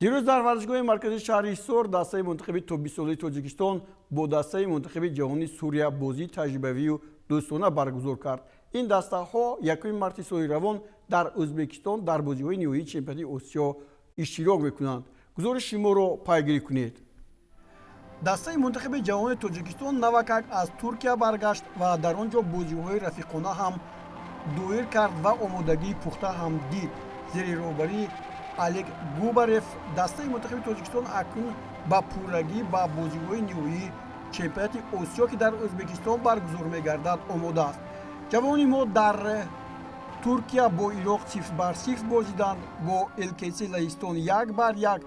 Дирӯз дар варзишгоҳи марказии шаҳри Ҳисор дастаи мунтахаби то 20-солаи Тоҷикистон бо дастаи мунтахаби ҷавони Сурия бозии таҷрибавию дӯстона баргузор кард. Ин дастаҳо 1 марти соли равон дар Ӯзбекистон дар бозиҳои ниҳоии чемпионати Осиё иштирок мекунанд. Гузориши моро пайгирӣ кунед. Дастаи мунтахаби ҷавони Тоҷикистон навакак аз Туркия баргашт ва дар он ҷо бозиҳои рафиқона ҳам доир кард ва омодагии пухта ҳам дид. Зери роҳбарии Олег Губарев дастаи мунтахаби Тоҷикистон акнун ба пуррагӣ ба бозиҳои ниҳоии чемпионати Осиё, ки дар Ӯзбекистон баргузор мегардад, омода аст. Ҷавони мо дар Туркия бо Ироқ 0-0 бозиданд, бо ЛКС Лаҳистон 1-1,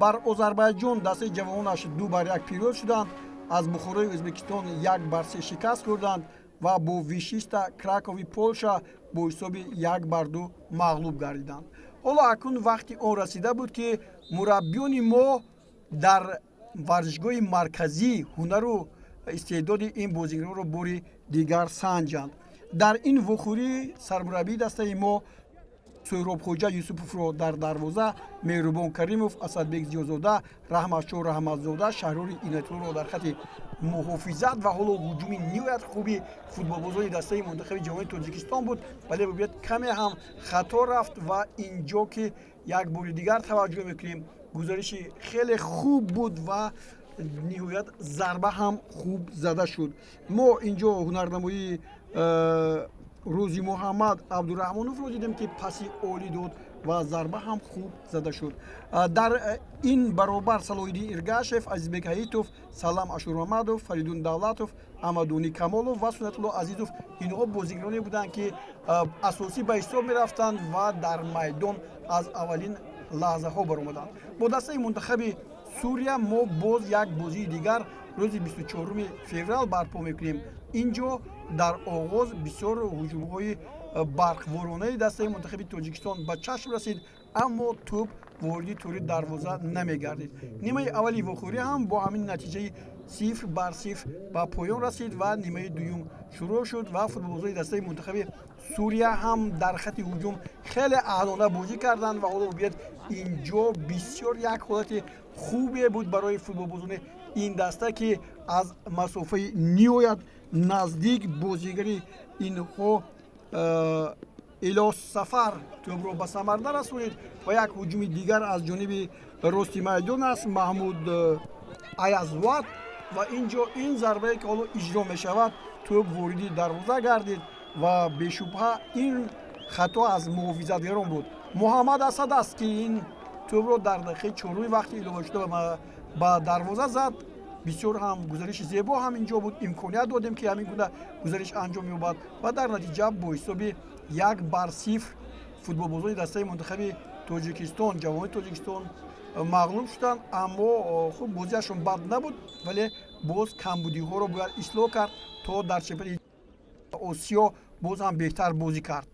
бар Озарбайҷон дастаи ҷавонаш 2-1 пирӯз шуданд, аз Бухорои Ӯзбекистон 1-3 шикаст хӯрданд ва бо Вишиста Кракови Полша бо ҳисоби 1-2 мағлуб гардиданд. Ҳоло акнун вақти он расида буд, ки мураббиёни мо дар варзишгоҳи марказӣ ҳунару истеъдоди ин бозигаронро бори дигар санҷанд. Дар ин вохӯрӣ сармураббии дастаи мо Суҳробхоҷа Юсуповро дар дарвоза, Меҳрубон Каримов, Асадбек Зиёзода, Раҳматшоҳ Раҳматзода, Шаҳрори Иноятуллоро дар хати муҳофизат. Ва ҳоло ҳуҷуми ниҳоят хуби футболбозони дастаи мунтахаби ҷавони Тоҷикистон буд, вале бибинед, каме ҳам хато рафт. Ва инҷо ки як бори дигар таваҷҷӯҳ мекунем, гузариши хеле хуб буд ва ниҳоят зарба ҳам хуб зада шуд. Мо инҷо ҳунарнамоии Рӯзи Муҳаммад Абдураҳмоновро дидем, ки паси олӣ дод ва зарба ҳам хуб зада шуд. Дар ин баробар Салоҳиддин Иргашев, Азизбек Ҳаитов, Салам Ашурмамадов, Фаридун Давлатов, Аҳмадуни Камолов ва Сунатулло Азизов, инҳо бозигароне буданд, ки асосӣ ба ҳисоб мерафтанд ва дар майдон аз аввалин лаҳзаҳо баромаданд. Бо дастаи мунтахаби Сурия мо боз як бозии дигар рӯзи 24 феврал барпо мекунем. Инҷо дар оғоз бисёр ҳуҷумҳои барқворонаи дастаи мунтахаби Тоҷикистон ба чашм расид, аммо тӯб вориди тӯри дарвоза намегардид. Нимаи аввали вохӯрӣ ҳам бо ҳамин натиҷаи 0-0 ба поён расид ва нимаи дуюм шурӯъ шуд ва футболбозони дастаи мунтахаби Сурия ҳам дар хати ҳуҷум хеле аҳлона бозӣ карданд. Ва ҳоло бибинед, инҷо бисёр як ҳолати хубе буд барои футболбозони ин даста, ки аз масофаи ниҳоят наздик бозигари инҳо Илос Сафар тӯбро ба самар нарасонид. Ва як ҳуҷуми дигар аз ҷониби рости майдон аст, Маҳмуд Аязват, ва ин ҷо ин зарбае, ки ҳоло иҷро мешавад, тӯб вориди дарвоза гардид ва бешубҳа ин хато аз муҳофизатгарон буд. Муҳаммад Асад аст, ки ин тӯбро дар дақиқаи чоруми вақти иловашуда ба дарвоза зад. Бисёр ҳам гузариши зебо ҳам инҷо буд, имконият додем, ки ҳамин гуна гузариш анҷом ёбад ва дар натиҷа бо ҳисоби 1-0 футболбозони дастаи мунтахаби Тоҷикистон, ҷавони Тоҷикистон мағлуб шуданд. Аммо хуб, бозиашон бад набуд, вале боз камбудиҳоро бояд ислоҳ кард, то дар чемпионати Осиё боз ҳам беҳтар бозӣ кард.